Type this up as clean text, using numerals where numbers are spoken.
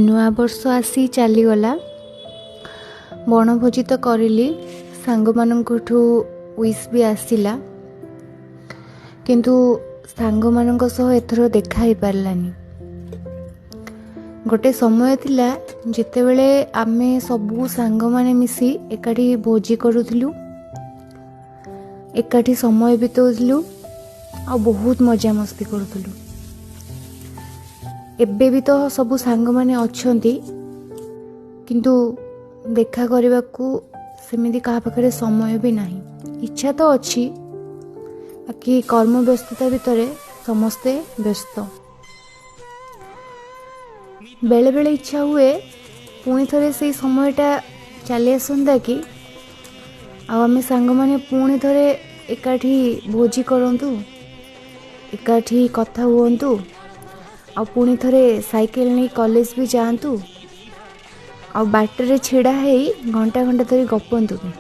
ନୂଆବର୍ଷ ଆସି ଚାଲିଗଲା। ବଣଭୋଜି ତ କରିଲି, ସାଙ୍ଗମାନଙ୍କଠୁ ୱିଶ୍ ବି ଆସିଲା, କିନ୍ତୁ ସାଙ୍ଗମାନଙ୍କ ସହ ଏଥର ଦେଖା ହେଇପାରିଲାନି। ଗୋଟେ ସମୟ ଥିଲା ଯେତେବେଳେ ଆମେ ସବୁ ସାଙ୍ଗମାନେ ମିଶି ଏକାଠି ଭୋଜି କରୁଥିଲୁ, ଏକାଠି ସମୟ ବିତାଉଥିଲୁ ଆଉ ବହୁତ ମଜାମସ୍ତି କରୁଥିଲୁ। ଏବେ ବି ତ ସବୁ ସାଙ୍ଗମାନେ ଅଛନ୍ତି, କିନ୍ତୁ ଦେଖା କରିବାକୁ ସେମିତି କାହା ପାଖରେ ସମୟ ବି ନାହିଁ। ଇଚ୍ଛା ତ ଅଛି, ବାକି କର୍ମ ବ୍ୟସ୍ତତା ଭିତରେ ସମସ୍ତେ ବ୍ୟସ୍ତ। ବେଳେବେଳେ ଇଚ୍ଛା ହୁଏ ପୁଣି ଥରେ ସେଇ ସମୟଟା ଚାଲି ଆସନ୍ତା କି, ଆଉ ଆମେ ସାଙ୍ଗମାନେ ପୁଣି ଥରେ ଏକାଠି ଭୋଜି କରନ୍ତୁ, ଏକାଠି କଥା ହୁଅନ୍ତୁ, ଆଉ ପୁଣି ଥରେ ସାଇକେଲ ନେଇ କଲେଜ ବି ଯାଆନ୍ତୁ, ଆଉ ବାଟରେ ଛିଡ଼ା ହେଇ ଘଣ୍ଟା ଘଣ୍ଟା ଧରି ଗପନ୍ତୁ ବି।